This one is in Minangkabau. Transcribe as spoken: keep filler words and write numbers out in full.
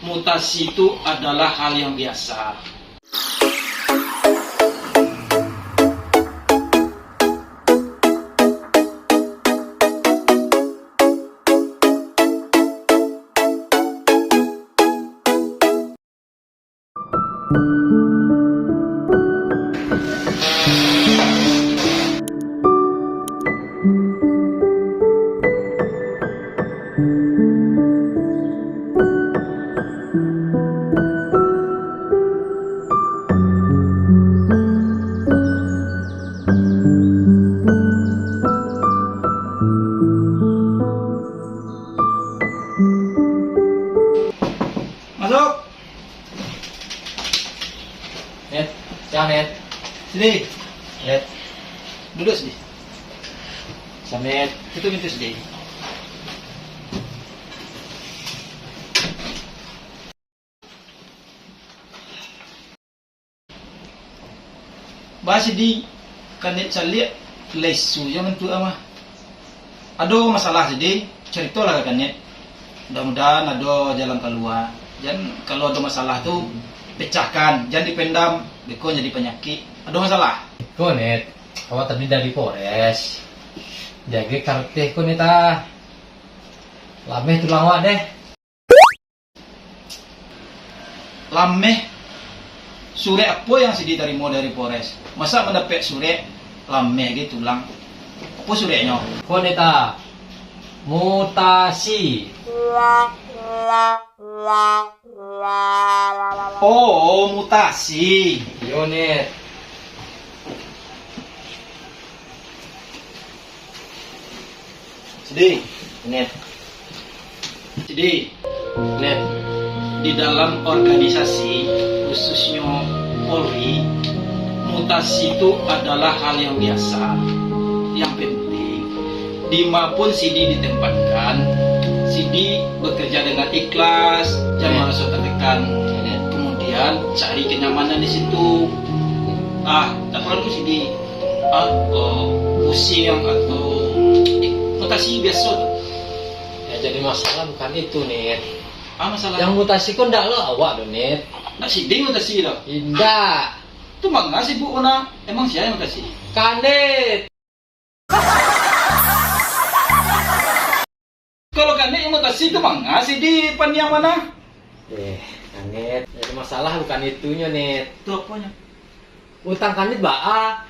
Mutasi itu adalah hal yang biasa. Masuk. Net, siang, Net. Sini. Net. Duduk sini. Siang, Net. Tutup pintu sini. Baa Sidi, Kanet caliak, lesu jo mantuak mah. Ado masalah Sidi, caritolah ka Kanet. Mudah-mudahan ado jalan kalua. Jan, kalau ado masalah tu, pecahkan, jan dipendam, beko jadi panyakik. Ado masalah? Iko, Net, awak tadi dari Polres. Diagiah kareteh ko, Net, ah. Lameh tulang awak deh. Lameh. Surek apo yang Sidi tarimo dari Polres? Masa mandapek surek lameh ge tulang? Apo sureknyo? Ko, Net, ah. Mutasi. Oh, mutasi. Iyo, Net. Sidi. Net. Sidi. Net. Di dalam organisasi, khususnyo Polri, mutasi itu adalah hal yang biasa. Yang penting, di ma pun Sidi ditempatkan, Sidi bekerja dengan ikhlas, jan Net. Maraso tertekan. Net. Kemudian, cari kenyamanan di situ. Ah, tak perlu Sidi ah, oh, pusing atau, eh, mutasi biaso tu. Yang jadi masalah bukan itu, Net. Ah, masalah. Yang mutasi ko ndak lo awak doh, Net. Ndak Sidi mutasi lo. Indak. Tu manga sibuk ko nah. Emang sia yang mutasi? Kanet. Kalau Kanet yang mutasi tu manga Sidi paniang ma nah? Eh, Kanet, jadi masalah bukan itunyo, Net. Tu aponyo? Utang Kanet baa?